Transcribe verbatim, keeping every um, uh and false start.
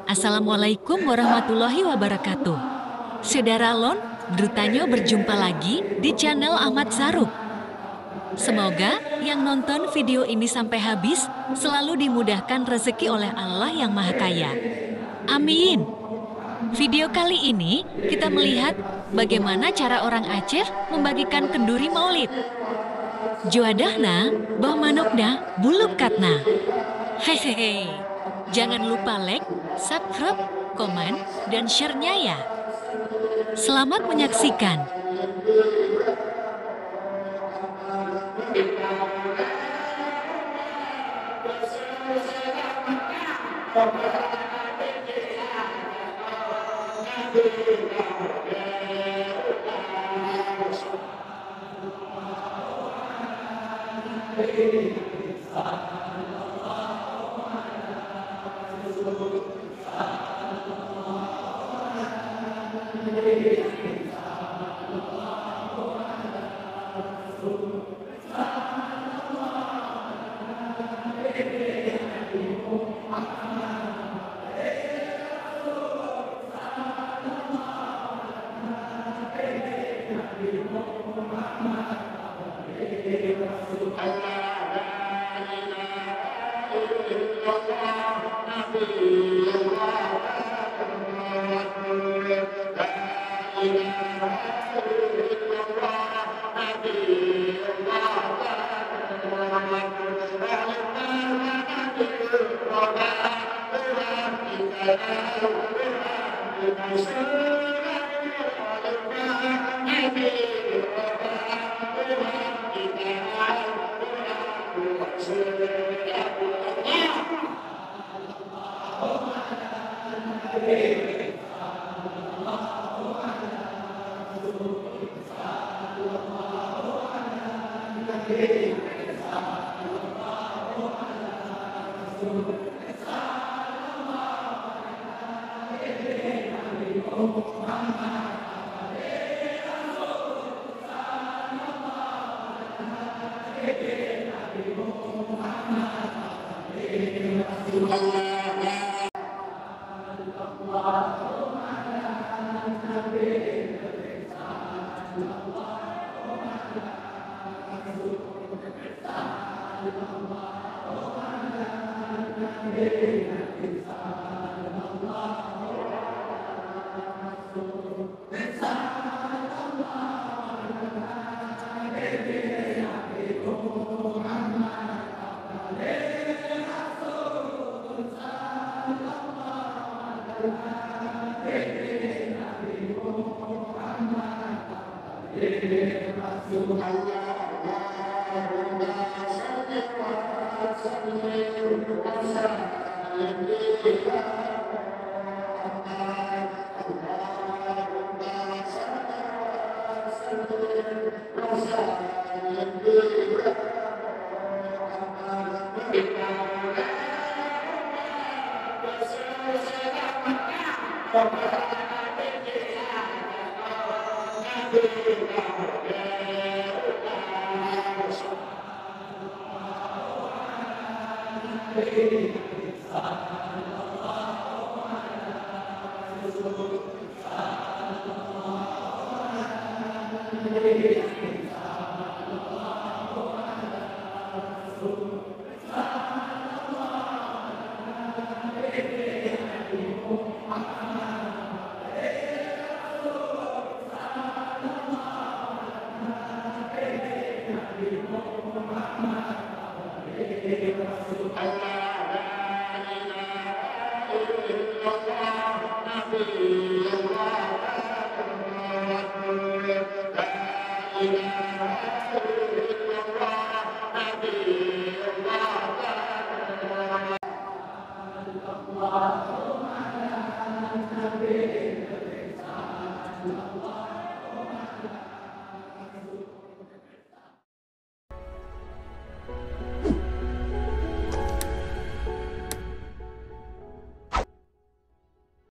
Assalamualaikum warahmatullahi wabarakatuh. Syedara lôn, geutanyoe berjumpa lagi di channel Ahmad Saruk. Semoga yang nonton video ini sampai habis selalu dimudahkan rezeki oleh Allah yang Maha Kaya. Amin. Video kali ini kita melihat bagaimana cara orang Aceh membagikan kenduri Maulid. Juadah na, boh manok na, buluk kat na. Hehehe. Jangan lupa like, subscribe, komen, dan share-nya ya. Selamat menyaksikan.